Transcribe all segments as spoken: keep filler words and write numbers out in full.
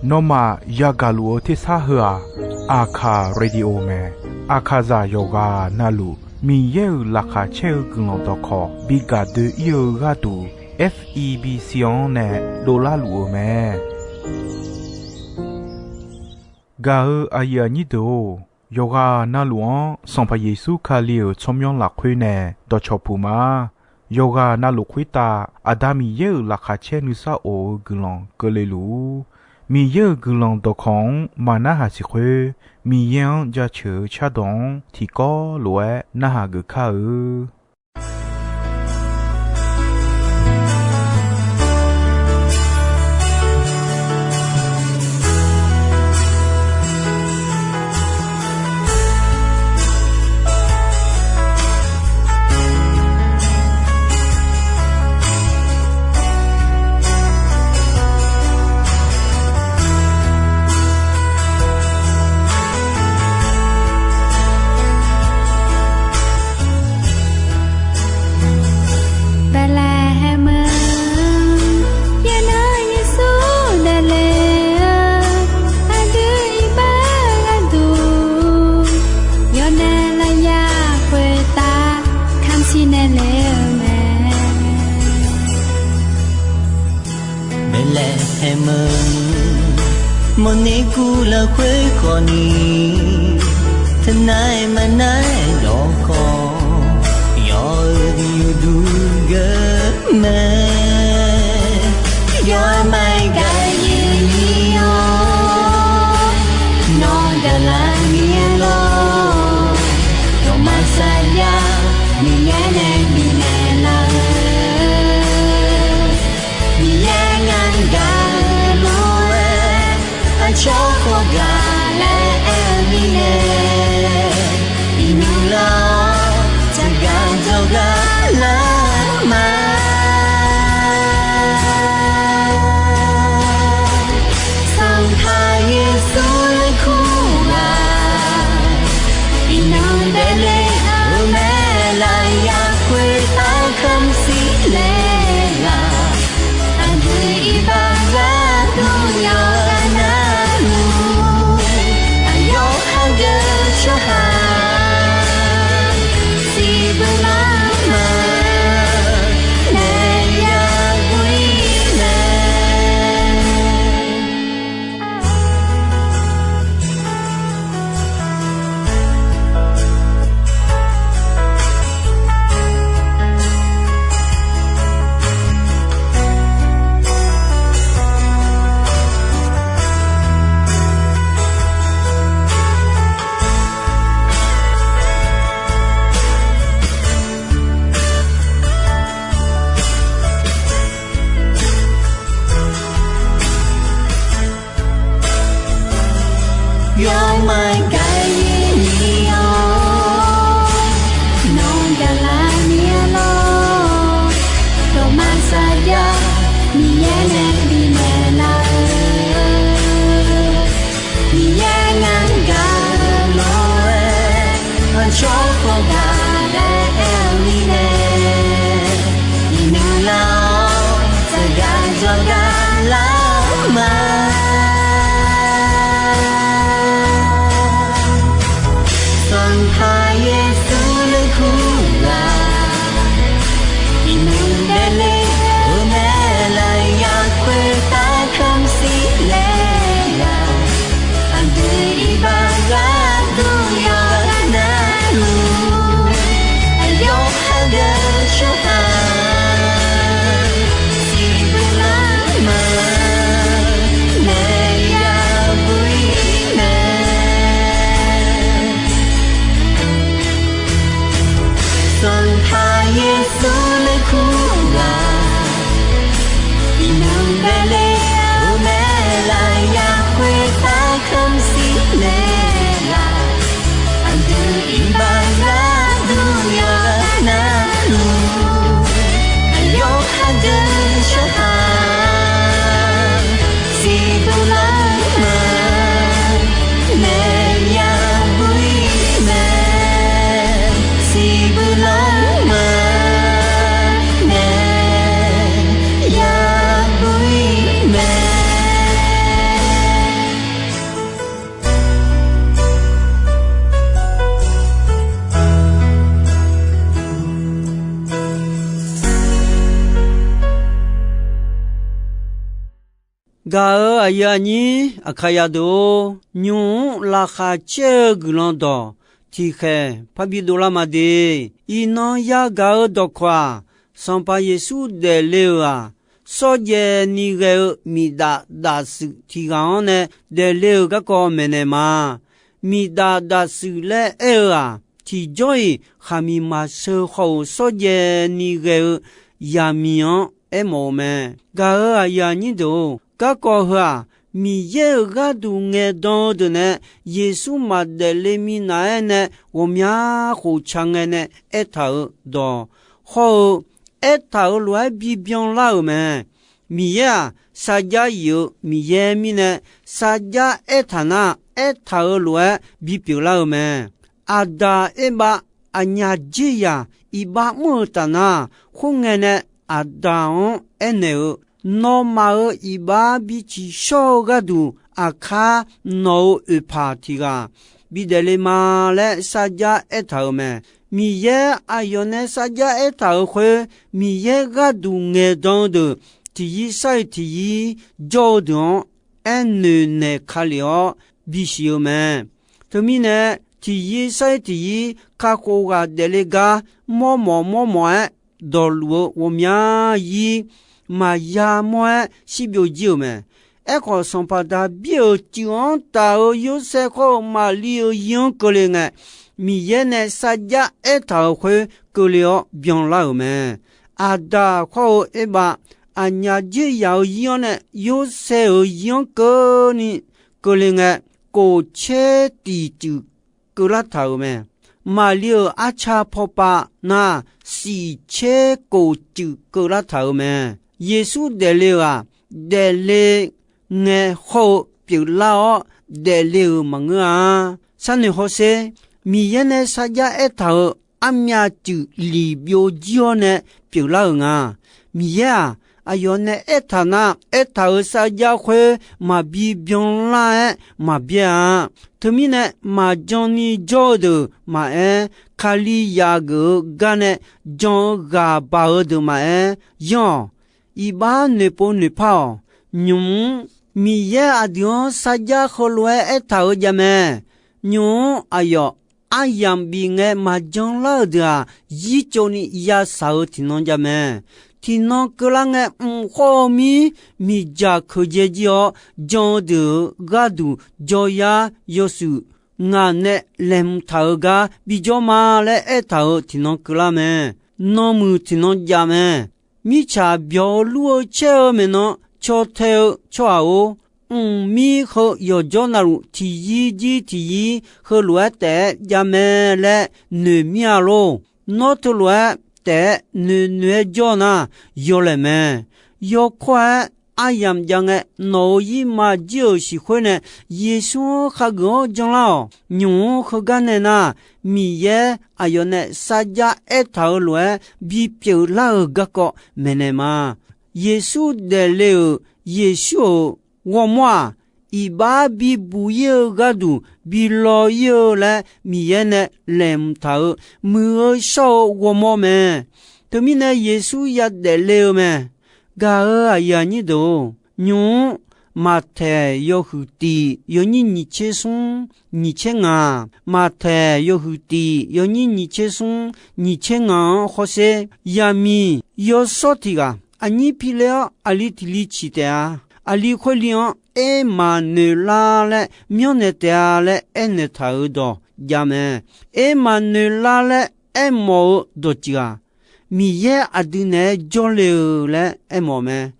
Nawmaf yagaq luf-eu tersar heu-aq, Aqkaq Radio mae. Aqkaqzaq yawqghaq navluf Miqyaer-euq laqkhaq caer-eu guiqlanq dawqkawq bi gaq doe-ir-eu gharduq, F E B C-anr nae dovlar luf-eu mae. Gaq-eu aqyuif aqnyir deuq-or, yawqghaq navluf-anr Sanqpaq Yeqsur Kali-euq tsawrmyanr lafkhoer nae dawqcawq puq ma. Yawqghaq navluf khoertav Aqda Miqyaer-euq laqkhaq caer nuisar of-eu guiqlanq keuvle luf-ur. Miqyaer-euq guiqlanq dawqkawq-anr maqnarhaq siq khoer, Miqyaer-anr jaceuq-eu cardawq-anr tiqkawv lof-aer narhaq geuf kar-eu. Beqlaeqhaeq meuq, yanar Yeqsur daefle-eu, aqdui iqbax gharduq, yawnaeq lafyaq khoertav kamq siqnaeq le-eu mae. Beqlaeqhaeq meuq, mawrner guv lafkhoer khawfni, teunav-aer maqnar-aer dawqkawq, yawr-eu uqduq geur mae. Yawr-eu maqgaq-ir ni-awr, nawq gaqlar mir-aer lor. Dawqma saqyar Miqyaer nae bifnaeq laf-eu, Miqyaer ngar gaq-eu lof-aer, aqcawq khawf gaq laer aer-eu mirnae, iqnymr lar-awr tsaqgaq dzawgar lar ma. Sanqpaq Yeqsur laeqhmq-aq, iqnan daefle-eu mae. Lafyaq khoertav kamq siqle-aq, aqdui iqbax gharduq yawqghaq navluf, aqyawf hageuf tsawrhaq siqbuir lanma nae yaguv-ir mae. Yawr maqgaq-ir ni-awr, nawq gaqlar mir-aer lor. Dawqma saqyar Miqyaer nae bifnaeq laf-eu, Miqyaer ngar gaq-eu lof-aer, aqcawq khawf gaq laer aer-eu mirnae, iqnan lar-awr tsaqgaq dzawgar lar ma. Sanqpaq Yeqsur laeqhmq-aq, iqnan daefle-eu mae. Lafyaq khoertav kamq siqle-aq, aqdui iqbax gharduq yawqghaq navluf, aqyawf hageuf tsawrhaq siqbuir lanma Gaq-euq aqyuif aqnyir Aqkaqyaq deuq-or, nymq-mr laqkhaq caer-eu guiqlanq dawq tiqkhaeq parbi dovlar ma de. Iqnan yagaq-eu dawqkawq-aq, Sanqpaq Yeqsur daefle-euq-aq, shawrjaev ni ghae-eu miqdaf dafshuif tiq ghaq-anr nae daefle-euq garkawv maeqnaeq ma. Miqdaf dafshuif laer aer-eu-aq, tiqjawr-iq khaqmiq maqsheu khawf-euq shawrjaev ni ghae-eu yaqmiq-anr aermawf-eu mae. Gaq-euq aqyuif aqnyir deuq-or, garkawv heu-aq, Miqyaer-euq gharduq ngaeqdan-eu deuq nae Yeqsur maqdaef le minav-aer nae ghawqmya khof ca ngae nae aertaq-euq dawq hawr-eu, aertaq-euq lof-aer bibyan lar-euq mae. Miqyaer-aq, sarjax yif-eu Miqyaer mirnae, sarjax aertaq nar, aertaq-euq lof-aer bipyeuf lar-euq mae. Aqdaq erbav aqnyaf dzerzaq iqbax mr-eu taf nar, khoerngae nae Aqdaq-anr aernaeq-eu, Nawmaf-euq iqbax bi tsiqshawr-eu gharduq, aqkar nawq-euq oeqpaq tiq ghaq bidaef le ma laer sarjax aertaq-euq mae. Miqyaer aqyawf nae sarjax aertaq-euq khoer, Miqyaer gharduq ngaeqdan-eu deuq tiqyir sar-iq tiqyir jawr-eu deuq-anr aernoeq naeq ka lef-awr bisiq-eu mae. Teumirnae, tiqyir sar-iq tiqyir kakhof ghaq daefle gar mawrmawf mawrmawf-aer dawqluf-eu ghawqmya-ir maqya mawr-aer shirbyov jir-euq mae. Aerkhawf, Sanqpaq Daqbir-euq cuif-anr taf-eu Yorsaev khawr-eu Maqlir-euq yir-anr keuvle ngae, Miqyaer nae sarjax aertaq-euq khoer keuvle-awr byanlar-euq mae. Aqdaq khawr-eu erbav aqnyaf dzerzaq-euq yir-anr nae Yorsaev-euq yir-anr keuvni keuvle ngae, kof caer tiq cuif keuvlar taq-euq mae. Maqlir-euq arca pawpav nar, siq caer kof cuif keuvlar taq-euq mae. Yeqsur daefle-euq-aq, daefle ngae hawr-eu pyeuflar-awr daefle-euq maqngeur-a. Sharnoeq hawsher, Miqyaer nae sarjax aertaq-euq armyav cuif liq byov jir-awr nae pyeuflar-euq nga. Miqyaer-aq, aqyawf nae aertaq nar, aertaq-euq sarjax khoer maqbi byanlar-aer maqbyaer-a. Teumirnae, maqjan ni jawr-eu deuq maqaer, Kalizaq geuf-eu gar nae jan-eu ghaq baq-eu deuq maqaer, yanr-awq. Iqbax noeqpov noeqpar-awq. Nymq-mr Miqyaer aqdui-anr sarjax heulof-aer aertaq-euq javmae. Nymq-mr aqyawf aryamq bif ngae maqjan lar-euq deuq-aq, yirtsovni yasaq-euq tiqnan javmae. Tiqnan keuvlar ngae, mq khawr-eu mir miqdzaq keuqdzae jir-awr, jan-eu deuq-euq gharduq jawryar yawshuif ngaq nae laeqhmq taq-euq gar bijawr ma laer aertaq-euq tiqnan keuvlar mae. Nanmuiq tiqnan jav mae. Mirtsaq byawq-eu lur-eu caer-eu maeqnan caw tae-eu tsawrhaq-or, mqmir heu yawqjawr navluf tiqyir jir tiqyir heulof-aer taef-aer javmae laer noeq mir-a lor. Nawr teulof-aer taef-aer noeqnoeq-aer jawr nar, yawlaeq mae. Yawkawr-aer aryamq jav ngae, nawq-euq irma jir-euq siq khoer nae Yeqsur-anr khageuf-awr janlar-awq. Nymq-mr heugar nae nar, Miqyaer aqyawf nae sarjax aertaq-euq lof-aer bipyeuf lar-euq garkawv maeqnaeq ma. Yeqsur daefle-euq Yeqsur-euq ghawrmawr-aq, iqbax bibuq ir-eu gharduq bi law ir-eu laer Miqyaer nae laeqhmq taq-euq muiq-eu shawr-eu ghawrmawr mae. Teumirnae Yeqsur yadaef le-eu mae. Gaq-euq aqyuif aqnyir deuq-or, nymq-mr Maqtaeq yawhuiq tiq yawnyir nyiq tser smr nyiq tser ngaq, Maqtaeq yawhuiq tiq yawnyir nyiq tser smr nyiq tser ngaq-anr hawsher, yaqmiq yawshawr tiq ghaq aqnyir pi le-awr aqli tiq li ciq taef-a. Aqli khoer li-anr Ermaqnoeqlar laer myanrnaeq taef-a laer aernaeq taq-euq dawq jav mae. Ermaqnoeqlar laer aermawf-eu dawqtsuif-aq, Miqyaer aqdui naeq-aer jawrle-eu laer aermawf mae.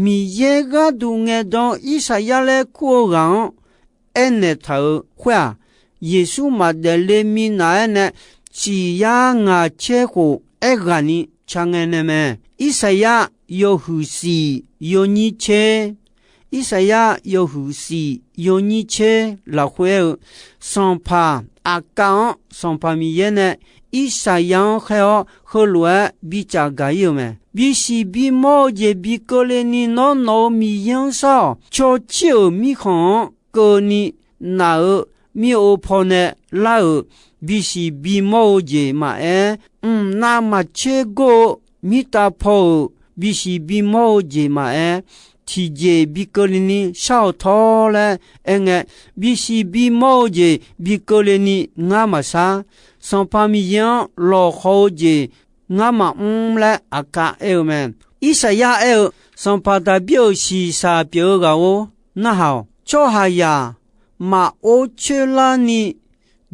Miqyaer gharduq ngaeqdan-eu Irsaqyar laer kur-eu ghaq-anr aernaeq taq-euq khoer-aq, Yeqsur maqdaef le minav-aer nae siq yar ngaq caer khof aerghaqni ca ngae nae mae. Irsaqyar yawhuiq siq yawnyir tser, Irsaqyar yawhuiq siq yawnyir tser lafkhoer aer-eu, Sanqpaq Aqkav-anr Sanqpaq Miqyaer nae Irsaqyar-anr khaer-awr heulof-aer bicaf gaq ir-euq mae. Bisiq bimawr-eu jeq bi keuvle ni nawr nawq-euq Miqyaer-anr shar-awq. Cawcir-euq mirkhanq-anr keuvni naf-eu mir-eu paw nae lar-euq bisiq bimawr-eu jeq maqaer, mqnav maqtser gor-eu mirtav paw-euq bisiq bimawr-eu jeq maqaer, tiqjeq bi keuvle ni shar-awq tawr laer aerngae, bisiq bimawr-eu jeq bi keuvle ni ngar maqshar. Sanqpaq Miqyaer-anr lawqhaw-eu jeq ngar maqmr laer Aqkaq aer-eu mae. Irsaqyar aer-eu, Sanqpaq Daqbir-euq shiqshaq pyeuf-eu ghaq-or, narhaq-awq. Tsawrhaqzaq maqor coer larni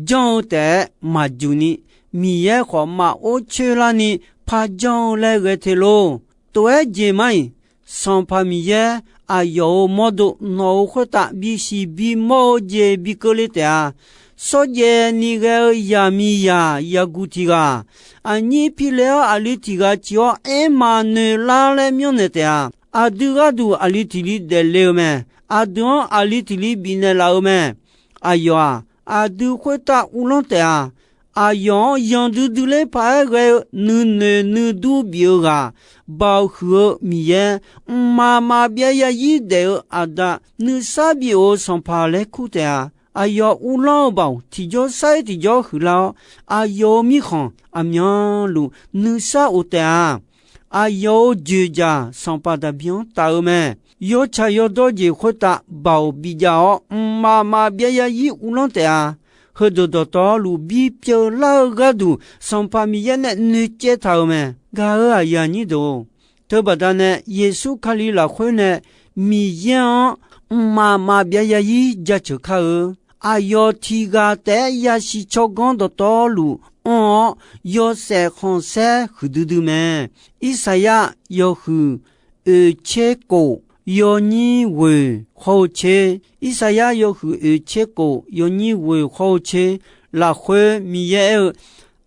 janr-eu taef-aer maqjuq ni, Miqyaer khawf maqor coer larni par janr-eu laer ghae te lor. Tof-aer jeq mar-iq, Sanqpaq Miqyaer aqyawf-euq mawrdo nawq-euq khoertav bisiq bimawr-eu jeq bi keuvle taef-a. Shawrjaev ni ghae-eu yaqmiqzaq yaqguq tiq ghaq, aqnyir pi le-awr aqli tiq ghaq ciq-awr aer maqnoeq lar laer myanrnaeq taef-a. Aqdui gharduq aqli tiq li daefle-eu mae. Aqdui-anr aqli tiq li bifnaeq laf-eu mae. Aqyawf-aq, aqdui khoertav uvlanr taef-a. Aqyawf-anr yanduidui ler paq-aer ghae-eu nuinoeq nuidur bif-eu ghaq, Baoq huiq-eu Miqyaer, mqmaq maqbyav yarzir daef-eu Aqda, nuisar bif-euq Sanqpaq laer kur taef-a. Aqyawf uvlanr-eu baoq tiqjawr sar-ir tiqjawr huiqlar-awr, aqyawf-euq mirkhanq aqmyanluf nuisar of taef-a. Aqyawf-euq joeqjaq Sanqpaq Daqbir-anr taf-eu mae. Yawtsaq yawdawr jeq khoertav baoq bijav-awr, mqmaq maqbyav yarzir uvlanr taef-a. Heudeuq dawqtawvluf bipyeuf lar-eu gharduq Sanqpaq Miqyaer nae noeqcaev taq-euq mae. Gaq-euq aqyuif aqnyir deuq-or, teubaqda nae Yeqsur Kali lafkhoer nae Miqyaer-anr mqmaq maqbyav yarzir jaceuq kar-eu. Aqyawf tiq ghaq taef-aer yasiq tsawrganr dawqtawvluf anr-awr, yawshaef khanqsaer huiqdui dui mae. Irsaqyar yawhuiq oeqtser kof yawnyir ghoeq hawr-eu tser, Irsaqyar yawhuiq oeqtser kof yawnyir ghoeq hawr-eu tser lafkhoer Miqyaer aer-eu,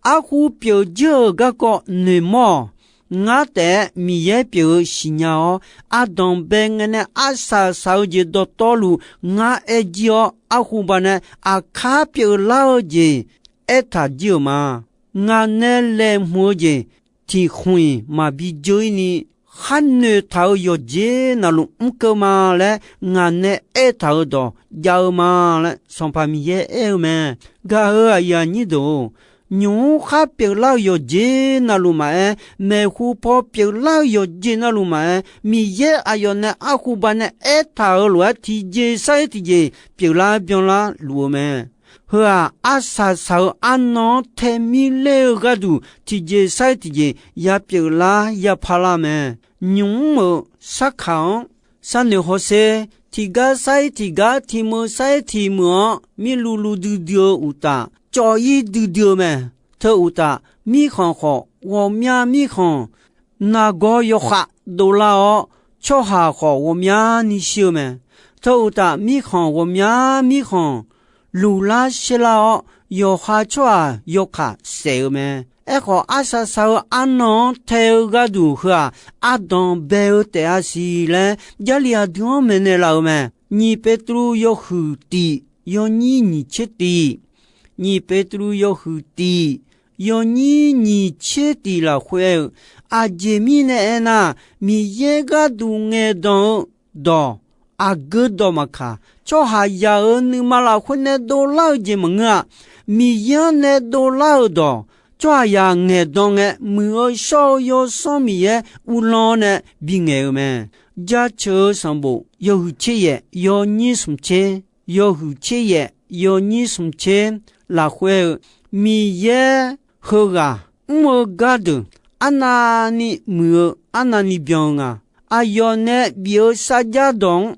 Arhu pyeuf jir-euq garkawv noeqmawr-awq. Ngar taef-aer Miqyaer pyeuf-eu siqnya-awr, ardanq bae ngae nae arsaq saq-eu jeq dawqtawvluf ngar aer jir-awr, arhu baqnae aqkar pyeuflar-eu jeq aertaq jir-euq ma. Ngaq nae laeqhmq-eu jeq tiq khmq-iq maqbi dzeur-ir ni, khar noeqtaq-euq yawqjeq navluf mr keuv ma laer ngaq nae aertaq-euq dawq jav-eu ma laer Sanqpaq Miqyaer aer-eu mae. Gaq-euq aqyuif aqnyir deuq-or, nymq-mr khar pyeuflar-eu yawqjeq navluf maqaer, maeqhu paw pyeuflar-eu yawqjeq navluf maqaer, Miqyaer aqyawf nae arhu baqnae aertaq-euq lof-aer tiqjeq sar-ir tiqjeq pyeuflar byanlar luf-eu mae. Heu-aq, arsaq saq-eu arnan-anr tae mir ler-eu gharduq tiqjeq sar-ir tiqjeq ya pyeuflar ya parlar mae. Nymq-mr-euq sarkaq-anr sharnoeq hawsher, tiqgar sar-ir tiqgar, tiqmeuq sar-ir tiqmeuq-anr mirluv luv duidui-eu uqtaf, cawv-ir duidui-eu mae. Teu uqtaf, mirkhanq khawf ghawqmya mirkhanq nargawr yawkhav dovlar-awr, tsawrhaq khawf ghawqmyani shir-eu mae. Teu uqtaf, mirkhanq ghawqmya mirkhanq luqlar shaerlar-awr, yawqha tsawrhaq yawkaq saef-eu mae. Aerkhawf, arsaq saq-eu arnan-anr tae-eu gharduq heu-aq, ardanq bae-eu taef-a siq laer, Jarlif aqdui-anr maeqnaeq laf-eu mae. Nyiq Petruv yawhuiq tiq yawnyir nyiq tser tiq, Nyiq Petruv yawhuiq tiq yawnyir nyiq tser tiq lafkhoer aer-eu, aqjeq mirnae aernar, Miqyaer gharduq ngaeqdan-eu dawq aqgeu dawq maqkaq, tsawrhaqzaq-euq nuima lafkhoer nae dovlar-eu jeq maqngeur-a. Miqyaer-anr nae dovlar-euq dawq, tsawrhaqzaq ngaeqdan ngae, Muiq-eu shawr-eu Yawsanr Miqyaer uvlanr-awr nae bingaeq-eu mae. Jaceuq-eu sanqbof yawhuiq tser yaef yawnyir smq tser, yawhuiq tser yaef yawnyir smq tser lafkhoer-eu, Miqyaer heughaq mr-eu gardeuq arnavni muiq-eu arnavni byan-eu nga. Aqyawf nae bif-eu sarjar dawq-anr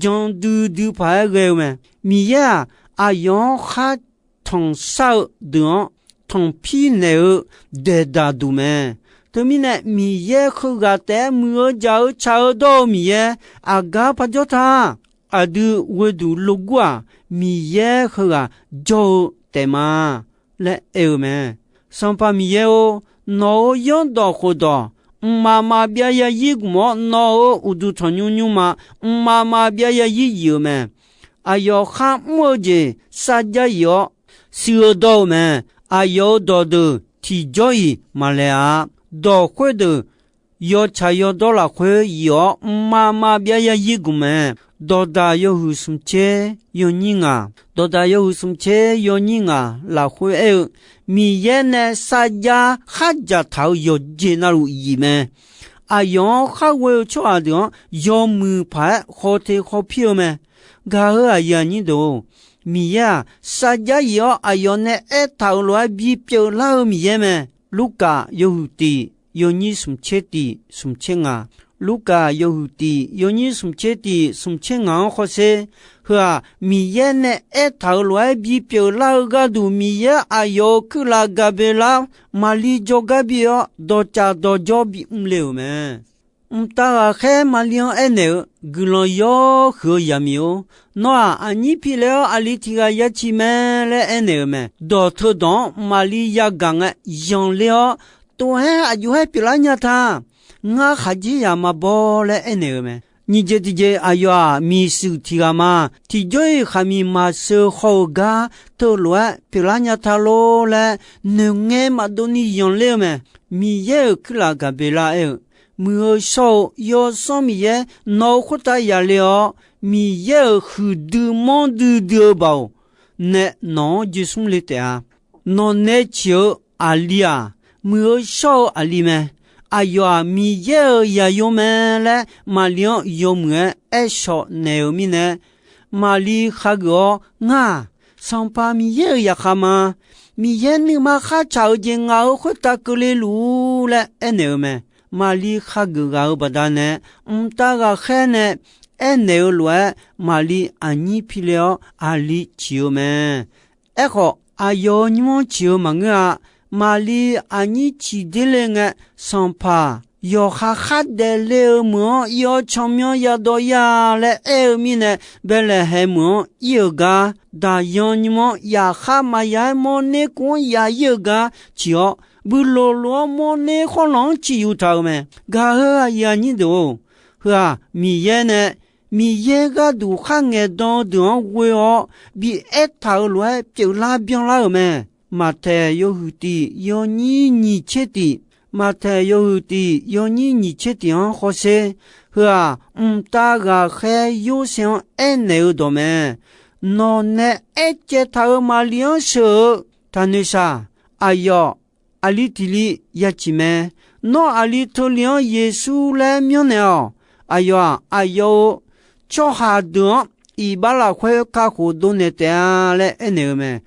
jan duidui paq-aer ghae-eu mae. Miqyaer-aq, aqyawf-anr khar tanqshar-eu deuq-anr tanqpir naeq-eu daeqdaq duq mae. Teumirnae, Miqyaer heughaq taef-aer muiq-eu jaq-eu tsaq-eu dawr-eu Miqyaer aqgar parjawr ta. Aqdui ghoeduq logur-aq, Miqyaer heughaq jawr-eu taef ma laer aer-eu mae. Sanqpaq Miqyaer-or, nawq-euq yanrdawq khofdawq mqmaq maqbyav yarzir gmq-awr, nawq-euq uqduq tanqnymr nymrma mqmaq maqbyav yarzir yif-euq mae. Aqyawf khar mr-eu jeq sarjar yif-awr shuiq-eu dawr-eu mae. Aqyawf-euq dawqdeuq tiqjawr-iq maqlaeq-a. Dawq khoerdeuq yawtsaq yawdawr lafkhoer yif-awr mqmaq maqbyav yarzir gmq mae. Dawqdaq yawhuiq smq tser yawnyir ngaq, dawqdaq yawhuiq smq tser yawnyir ngaq lafkhoer aer-eu, Miqyaer nae sarjar khardzaq taq-euq yawqjeq navluf yif mae. aqyawf-anr khar ghoe-eu tsawrhaq deuq-anr yawmuiq paq-aer khawf te khawf pir-eu mae. Gaq-eu aqyuif aqnyir deuq-or, Miqyaer-aq, sarjax yif-awr aqyawf nae aertaq-euq lof-aer bipyeuf lar-eu Miqyaer mae. Lurkaf yawhuiq tiq yawnyir smq tser tiq smq tser ngaq, Lurkaf yawhuiq tiq yawnyir smq tser tiq smq tser ngaq-anr khawfsher. Heu-aq, Miqyaer nae aertaq-euq lof-aer bipyeuf lar-eu gharduq, Miqyaer aqyawf-euq kuirlaf Gaqbeqlar Maqlir jawrgar bi-awr, dawqcaf dawqjawr bimr le-euq mae. Mqtav ghaqkhaer Maqlir-anr aernaeq-eu, Guiqlanq yawhuiq-eu yaqmiq-or, nawr-aq aqnyir pi le-awr aqli tiq ghaq ya ciq mae laer aernaeq-euq mae. Dawq teudawq-anr Maqlir yagaq ngae yanqler-awr, Tov-aer aqjox-aer pyeuflar nya ta. Ngar khaqdzerzaq maqbaw laer aernaeq-euq mae. Nyiq jeq tiqjeq, aqyawf-aq miqshuif tiq ghaq ma. Tiqjawr-iq khaqmiq maqsheu haw-euq gar teulof-aer pyeuflar nya ta lor laer noeqngae maqdov ni yanqler-eu mae. Miqyaer-euq kuirlaf Gaqbeqlar aer-eu, Muiq-eu shawr-eu Yawsanr Miqyaer nawq-euq khoertav yaqle-awr, Miqyaer-euq huiqdui manrdui dui-eu baoq nae nawq-anr joesmr le taef-a. Nawqnae ciq-eu aqli-aq, muiq-eu shawr-eu aqli mae. Aqyawf-aq Miqyaer-euq zaqyo mae laer Maqlir-anr yawmuiq-aer aershawq naeq-euq mirnae, Maqlir khageuf-awr, Ngar-aq, Sanqpaq Miqyaer-euq zaqkhav ma. Miqyaer nuima khar tsaq-eu jeq ngaq-euq khoertav keuvle luf-ur laer aernaeq-eu mae. Maqlir khageuf ghaq-euq baqdanae, mqtav ghaqkhaer nae aernaeq-eu lof-aer, Maqlir aqnyir pi le-awr aqli ciq-eu mae. Aerkhawf, aqyawf-euq nymr-anr ciq-eu maqngeur-a. Maqlir aqnyir ciq der le ngae, Sanqpaq yawqha khardaef le-eu meuq-anr ir-awr tsawrmyanr yadawv ir-a laer aer-eu mirnae, Baeqlaeqhaeq meuq-anr ir-euq gar, daqyan nymr-anr yaqkhar maqya-aer mawrner kuv-anr ya ir-eu gar ciq-awr, builoq loq-awr mawrner khawrlanq-anr ciq yuf taq-euq mae. Gaq-eu aqyuif aqnyir deuq-or, heu-aq Miqyaer nae Miqyaer gharduq kharngaeq dan-eu deuq-anr ghoe-awr bi aertaq-euq lof-aer pyeuflar byanlar-euq mae. Maqtaeq yawhuiq tiq yawnyir nyiq tser tiq, Maqtaeq yawhuiq tiq yawnyir nyiq tser tiq-anr hawsher. Heu-aq, mqtav ghaqkhaer Yorsaev-anr aernaeq-eu dawq mae. Nawqnae aercaev taq-euq Maqlir-anr sheuq-eu taqnoeq shaq. Aqyawf aqli tiq li ya ciq mae. Nawr aqli teu li-anr Yeqsur laer myanrnaeq-awq. Aqyawf-aq, aqyawf-euq tsawrhaq deuq-anr iqbax lafkhoer kakhof dovnaeq taef-a laer aernaeq-eu mae.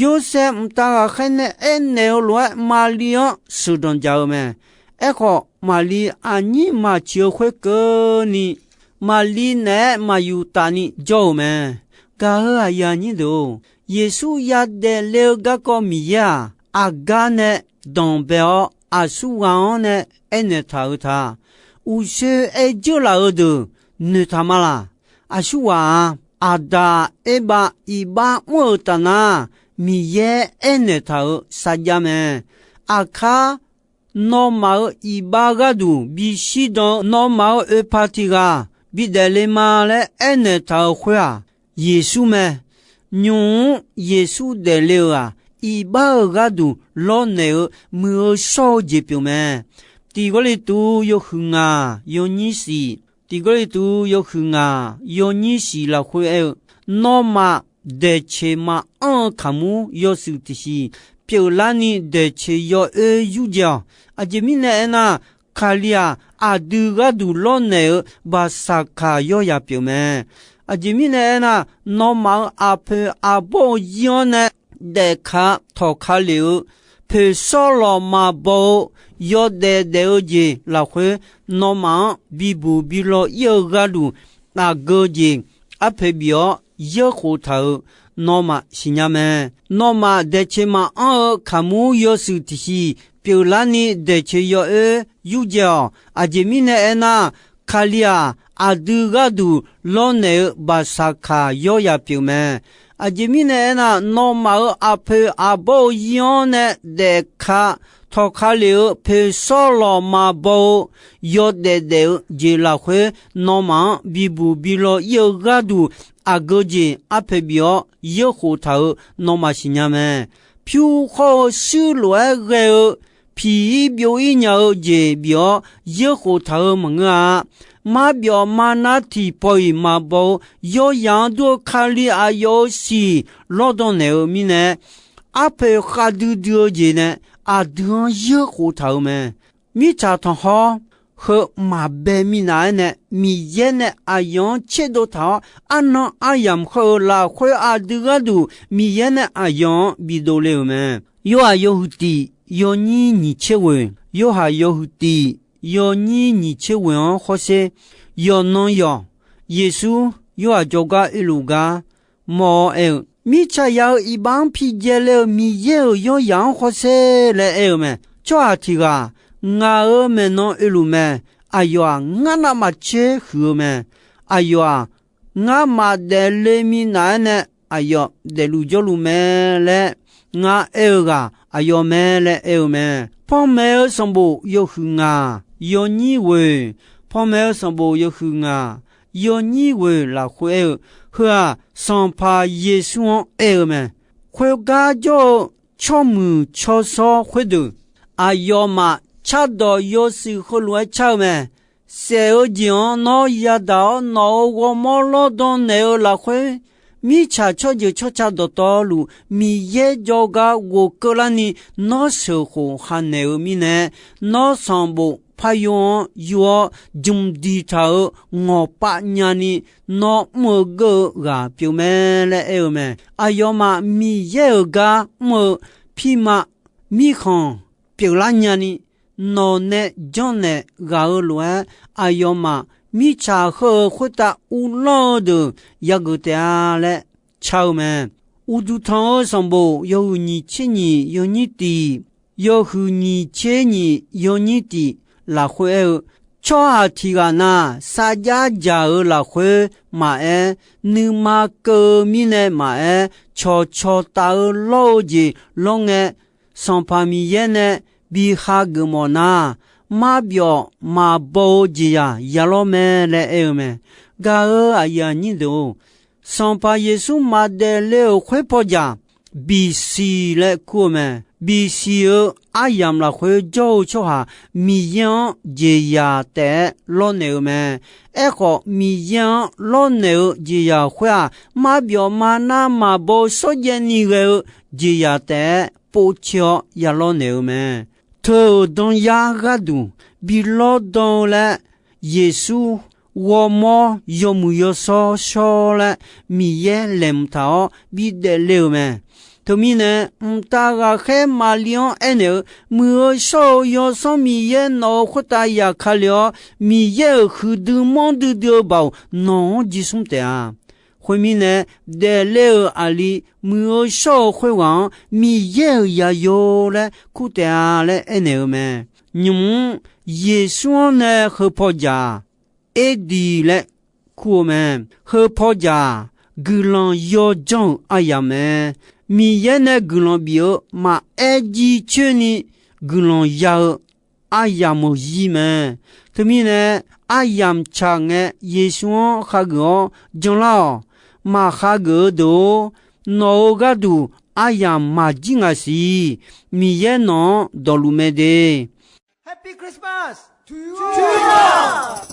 Yorsaev mqtav ghaqkhaer nae aernaeq-eu lof-aer Maqlir-anr sheuqdanq jaq-eu mae. Aerkhawf, Maqlir aqnyir maqciq-eu khoerkeuvni, Maqlir naeq-aer maqyuf taf ni jawr-euq mae. Gaq-eu aqyuif aqnyir deuq-or, Yeqsur yadaef le-eu garkawv Miqyaer-aq, aqgar nae danqbae-awr aqsurghaq-anr nae aernaeq taq-eu ta. Uqshoe aer dzeur laf-eu deuq noeqtaq ma laq. Aqsurghaq-aq, Aqdaq Erbav iqbax mr-euq taf nar, Miqyaer aernaeq taq-euq sarjax mae. Aqkar nawmaf-euq iqbax gharduq bishir dan-eu nawmaf-euq oeqpaq tiq ghaq bidaef le ma laer aernaeq taq-euq khoer-aq, Yeqsur mae. Nymq-mr Yeqsur daefle-euq-aq, iqbax-euq gharduq lawrnaeq-eu muiq-eu shawr-eu jeq pyeuf mae. Tiq Gawrliqtu yawhuiq ngaq yawnyir shif, Tiq Gawrliqtu yawhuiq ngaq yawnyir shif lafkhoer aer-eu, Nawmaf daeqceq maqanr-eu kaqmur yawshuif tiqsiq pyeuflarni daeqceq yawoer yurdzae-awq. Aqjeq mirnae aernar, Kali-aq, aqdui gharduq lawrnaeq-eu baqsaqkaq yawryaq pyeuf mae. Aqjeq mirnae aernar, nawmaf-euq aqpoeq aqbawr-eu zir-anr nae daefka tawqka lef-eu poeqsawr lawq maqbaw-eu yawdaef daef-eu jeq lafkhoer, nawmaf-anr bibuq bilaw ir-eu gharduq aqgeu jeq arpoeq bif-awr yeurkhof taq-euq nawmaf siqnya mae. Nawmaf daeqceq maqanr-eu kaqmur yawshuif tiqsiq pyeuflarni daeqceq yawoer yurdzae-awq. Aqjeq mirnae aernar, Kali-aq, aqdui gharduq lawrnaeq-eu baqsaqkaq yawryaq pyeuf mae. Aqjeq mirnae aernar, nawmaf-euq aqpoeq aqbawr-eu zir-anr nae daefka tawqka lef-eu poeqsawr lawq maqbaw-eu yawdaef daef-eu jeq lafkhoer, nawmaf-anr bibuq bilaw ir-eu gharduq aqgeu jeq arpoeq bif-awr yeurkhof taq-euq nawmaf siqnya mae. Pyur khawr-eu shuir lof-aer ghae-eu piq-ir byov-ir nya-eu jeq bif-awr yeurkhof taq-eu maqngeur-a. Marbyawf marnar tiqpawf-iq maqbaw-eu yawzaq-anr dur-eu Kali aqyawf-euq siq lawrdan naeq-eu mirnae, arpoeq khavdui dui-eu jeq nae aqdui-anr yeurkhof taq-euq mae. Mirtsaq tanqkhawr heu maqbae minav-aer nae, Miqyaer nae aqyawf-anr tserdov taq-awr, arnan aryamq khawr-eu lafkhoer aqdui gharduq Miqyaer nae aqyawf-anr bidov le-euq mae. Yorhaq yawhuiq tiq yawnyir nyiq tser ghoeq, Yorhaq yawhuiq tiq yawnyir nyiq tser ghoeq-anr hawsher, yawqnan yawq, Yeqsur Yorhaq jawrgar oeluf gar mawr-awr aer-eu, Mirtsaq ya-eu iqbax-anr pijae le-euq Miqyaer-euq yawryaq-anr hawsher laer aer-eu mae. Tsawrhaq tiq ghaq, Ngaq-euq maeqnan oeluf mae. Aqyawf-aq, ngar navmaqtser huiq-eu mae. Aqyawf-aq, ngar maqdaef le minav-aer nae aqyawf daefluf jawrluf mae laer ngar aer-eu ghaq aqyawf mae laer aer-eu mae. Panmaeq-eu sanqbof yawhuiq ngaq yawnyir ghoeq, Panmaeq-eu sanqbof yawhuiq ngaq yawnyir ghoeq lafkhoer aer-eu, heu-aq, Sanqpaq Yeqsur-anr aer-eu mae. Khoergar jawr-eu tsawrmuiq tsawrshawr khoerdeuq, aqyawfmaf cardawq yawshuif heulof-aer car-eu mae. Saef-eu jeq-anr nawr yadaq-awr, nawq-euq ghawrmawr lawrdan naeq-eu lafkhoer, mirtsaq tsawrjeuq tsawrca dawqtawvluf Miqyaer jawrgar ghofkeuv larni nawr sheuqkhof hanaeq-eu mirnae, nawr sanqbof paryo-anr yur-awr, jmq diqtaq-euq ngawqpav nyani nawr mr-eu geur-eu ghaq pyeuf mae laer aer-eu mae. Aqyawfmaf Miqyaer-euq gar mr-eu pirma mirkhanq pyeuflar nyani, nawq nae janrnaeq ghaq-eu lof-aer, aqyawfmaf mirtsaq heu-euq khoertav uvlanr-eu deuq yageuf taef-a laer car-eu mae. Uqduq tanq-eu sanqbof yawhuiq nyiq tser nyiq yawnyir tiq, yawhuiq nyiq tser nyiq yawnyir tiq lafkhoer aer-eu, tsawrhaq tiq ghaq na, sarjax dzaq-euq lafkhoer maqaer, nuima keuv-eu mirnae maqaer, cawqcawq taf-eu lawr-eu jeq lawr ngae, Sanqpaq Miqyaer nae bi hageuf mawf nar, marbyawf maqbaw-eu jeqzaq ya lawr mae laer aer-eu mae. Gaq-euq aqyuif aqnyir deuq-or, Sanqpaq Yeqsur maqdaef le-euq khoer paw jaq, bisiq laer kur-eu mae. Bisiq-eu aryamq lafkhoer jawr-eu tsawrhaq Miqyaer-anr jeqzaq taef-aer lawrnaeq-eu mae. Aerkhawf, Miqyaer-anr lawrnaeq-eu jeqzaq khoer-aq, marbyawf maqnav maqbaw-eu shawrjaev ni ghae-eu jeqzaq taef-aer povtser-awr ya lawrnaeq-eu mae. Teu-euq danyar gharduq bi lawrdan-eu laer, Yeqsur ghawrmawr yawmuiq yawshawr shawr laer Miqyaer laeqhmq taq-awr bidaef le-euq mae. Teumirnae, mqtav ghaqkhaer Maqli-anr aernaeq-eu, Muiq-eu shawr-eu Yawsanr Miqyaer nawq-euq khoertav yaqkale-awr, Miqyaer-euq huiqdui manrdui dui-eu baoq nawq-anr jismr taef-a. Khoermirnae, daefle-euq aqli muiq-eu shawr-eu khoerghaq-anr Miqyaer-euq zaqyo laer kur taef-a laer aernaeq-eu mae. Nymq-mr Yeqsur-anr nae heu paw jaq-aq, Erdiq laer kur-eu mae. Heu paw jaq-aq, guiqlanq yawdzanr-euq aryamq mae. Miqyaer nae guiqlanq bif-eu maqaer jircoer ni guiqlanq ya-eu aryamq-euq zir mae. Teumirnae, aryamq tsaq ngae Yeqsur-anr hageuf-awr janlar-awq. Maqhageuf-eu deuq-or, nawq-euq gharduq aryamq maqjir ngaq siq. Miqyaer nawq-anr dawqluf mae de. Happy Christmas to you all!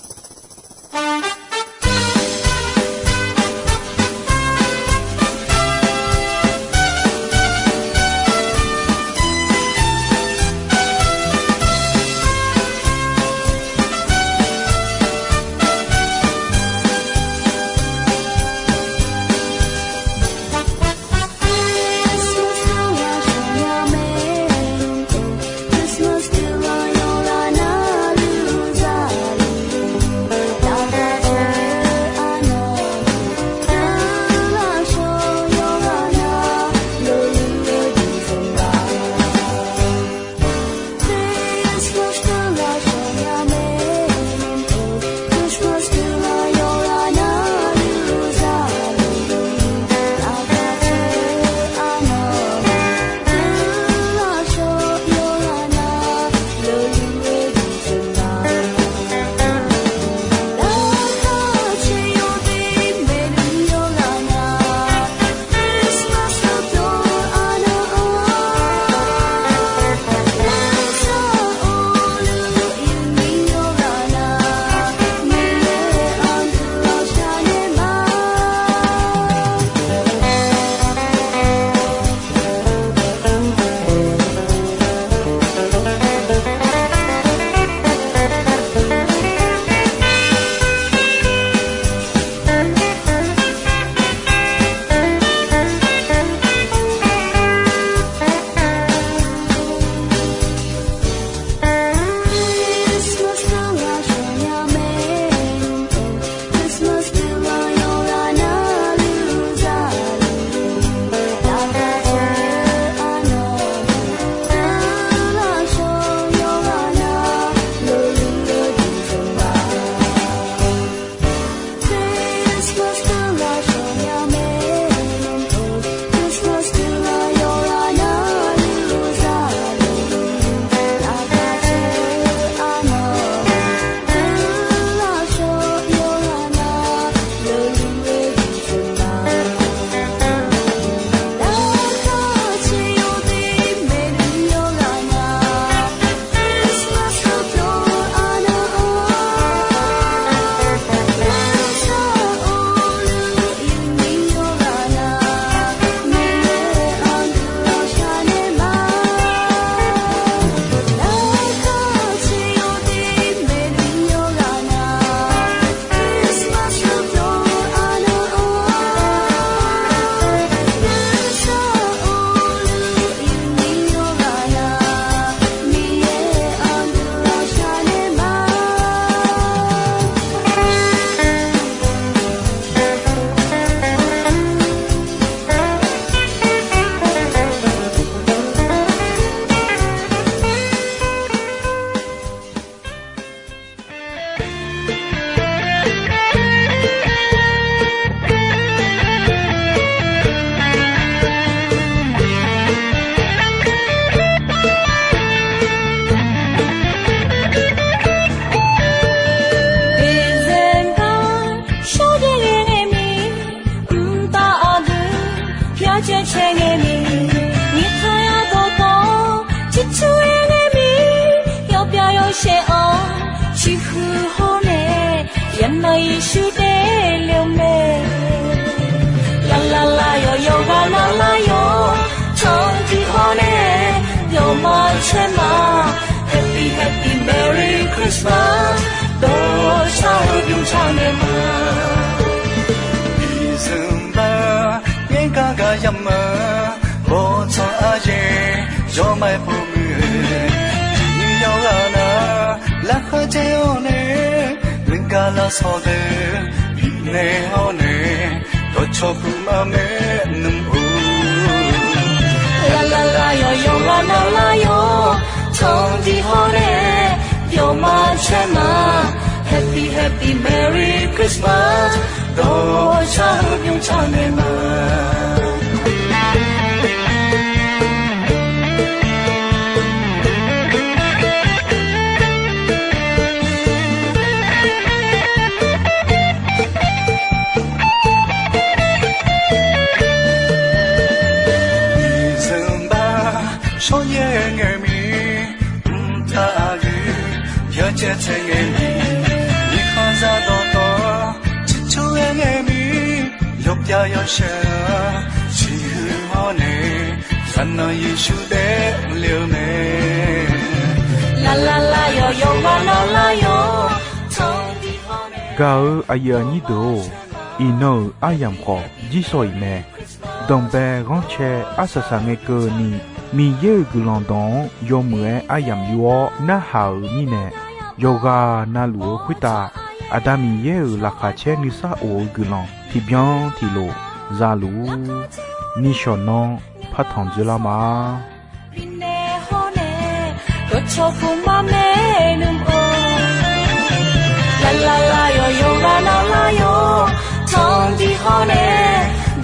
Yeqsur daefle-eu mae. Lavlavlav yawqyawq ghaq lavlar yawq, tanqdiq hawr nae yawqma caer ma. Happy, happy, Merry Christmas. Dawqshaq-eu bymq tsaq naeq ma. Iqzanq bar ngaer gar gar yamq-eu, bawqtsanq aryaer yawmaf-aer pov muiq-eu, tiqnyir yawqghaq nar lavkhar dzae-awr nae, nuigar lavsawq deuq bifnaeq hawr nae, dawqcawq puq ma maernmr-or. Lavlavlav yawqyawq ghaq lavlar yawq, tanqdiq hawr nae yawqma caer ma. Happy, happy, Merry Christmas. Dawqshaq-eu bymq tsaq naeq ma. Iqzanq bar shawryaer ngae mir, mqtav aqgeu yawcaev tsaev ngae mir, mirkhanq zaq dawqtawv ciqcur-aer ngae mir, yawpyav yawsheuq-anr siqhuiq hawr nae, zaqnanq Yeqsur daefle-eu mae. Lavlavlav yawqyawq ghaq lavlar yawq, tanqdiq hawr nae. Gaq-eu aqyuif aqnyir deuq-or, iqnan-euq aryamq khawf jirsawq iq mae. Danqbae ghanrcae arsaq saq ngae keuvni, Miqyaer-euq guiqlanq dawq-anr yawmuiq-aer aryamq yur-awr narhaq-euq mirnae, yawqghaq navluf-eu khoertav Aqda Miqyaer-euq laqkhaq caer nuisar of-eu guiqlanq tiqbyan tiqlof za luf-ur. Nishawq nanr partanq dzoerlar ma. Bifnaeq hawr nae dawqcawq puq ma maernmr-or. Lavlavlav yawqyawq ghaq lavlar yawq, tanqdiq hawr nae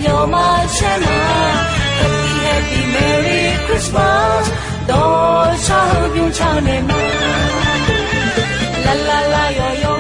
yawqma caer ma. Happy, happy, Merry Christmas. Dawqshaq-eu bymq tsaq naeq ma. Lavlavlav yawqyawq